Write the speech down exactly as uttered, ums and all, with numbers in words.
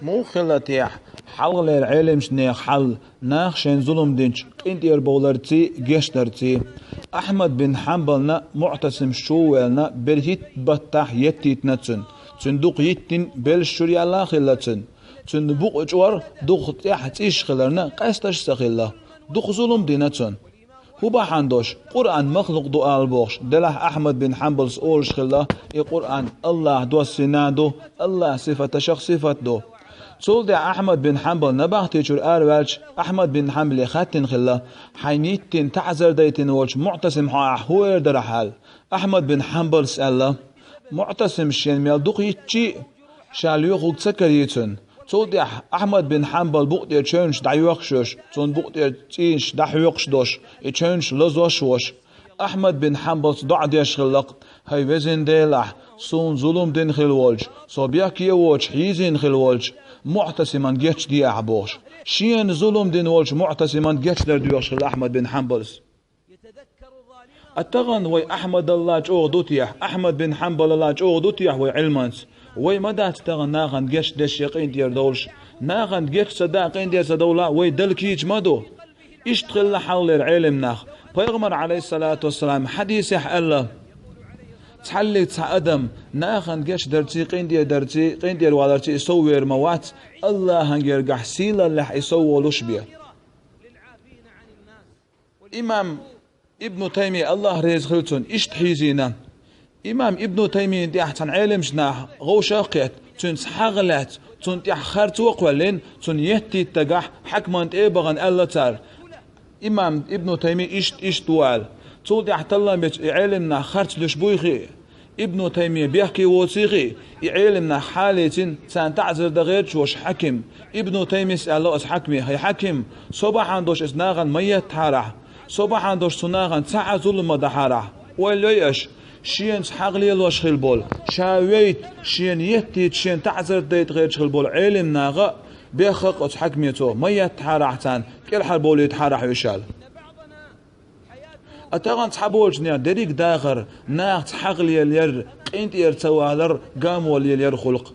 Муха хилла техьа хьалхалера Ӏелимчу нехан хьал, нах шайна зулам динчу къинтӀера бовларций, гечдарций? Ахьмад бин Хьанбална МуӀтасимаш чу а ваьллина, берхӀитта баттахь еттийтина цуьнан. Цуьнан дукха йиттина, белш чур яьлла а хилла цуьнан. Цуьнан букъа чӀор дукха тӀаьхьа цӀийш хиларна, къаьсташ а ца хилла. Дукха зулам дина цунна. ХӀун бахьана долуш, Къуръан махлукъ ду ала бохуш, делахь Ахьмад бин Хьанбалс олуш хилла, и Къуръан АллахӀа доссийна а ду, АллахӀан сифаташах сифат ду. Цул тӀаьхьа Ахьмад бин Хьанбал набахти чуьра араваьлча, Ахьмад бин Хьанбале хаьттина хилла: «Хьайна йиттина, таӀзар дайтина волчу МуӀтасим хьо ахь хӀун эр дара хьал?» Ахьмад бин Хьанбалс аьлла: «МуӀтасим шена мел дукха йиттичий а, ша лоьхург ца карий цунна». Цул тӀаьхьа Ахьмад бин Хьанбал букъа тӀера чевнаш дӀайоьхуш йолуш, цунна букъа тӀера цӀийнаш дӀахьоькхуш долуш, и чевнаш лазош а волуш, Ахьмад бин Хьанбалс доӀа деш хилла-кх: «ХӀай везан Дела, ахь суна зулам дина хилла волчу, со бехке а воцуш хьийзийна хилла волчу МуӀтасиман гечде ахь», – бохуш. Шена зулам дина волчу МуӀтасиман гечдар доьхуш хилла Ахьмад бин Хьанбалс. А тахана вай Ахьмадалла чӀогӀа ду техьа, Ахьмад бин Хьанбалалла чӀогӀа ду техьа вай Ӏилманца? Вай ма дац тахана нахана гечдеш я къинтӀера довлуш? Нахана геч ца даа, къинтӀера ца довла, вай Далла кийча ма ду. Иштта хилла хьалхалера Ӏелим нах. Пайхамар, Ӏалайхиссалату вассалам, хьадисехь аьлла: «Цхьаллиг цхьа адам нахана гечдарций, къинтӀера дарций, къинтӀера валарций и сов вер ма вац, АллахӀан гергахь сийлаллехь и сов волуш бен». Имам Ибну Таймия, АллахӀ реза хила цунна, иштта хьийзийна. Имам Ибну Таймийна тӀехь цхьана Ӏелимчу наха гӀовшах а кхетта, цуьнца хьагӀ а лаьцна, цунна тӀехь харцо а кхоьллина, цунна еттийта дагахь хьаькаман тӀе а бахана аьлла цара: «Имам Ибну Таймия иштта, иштта ву», – аьлла. Цул тӀаьхьа таллам бечу и Ӏелим нах харц луьйш буй хиъ? Ибну Таймия бехке воций хиъ? И Ӏелим нах хьалийцина, царна таӀзар дан гӀерташ волуш хьаькам. Ибну Таймис аьлла оцу хьаькаме: «ХӀай хьаькам, со бахьана долуш иза нахана ма еттахьара ахь, со бахьана долуш цу нахана цхьа а зулам ма дахьара ахь. Ойла йой аша, шена хьагӀ лелош хилла болу, ша вейта, шена еттийта, шена таӀзар дайта гӀерташ хилла болу Ӏелим нах а, бехха а оцу хьаькаме цо, ма еттахьара ахь царна, кӀелхьарбовлийтахьара ахь уьш», – аьлла. А тахана цхьаболчу нехан дерриг дахар нахаца хьагӀ лелаяр, къинтӀера ца валар, гамо лелаяр хуьлу-кх.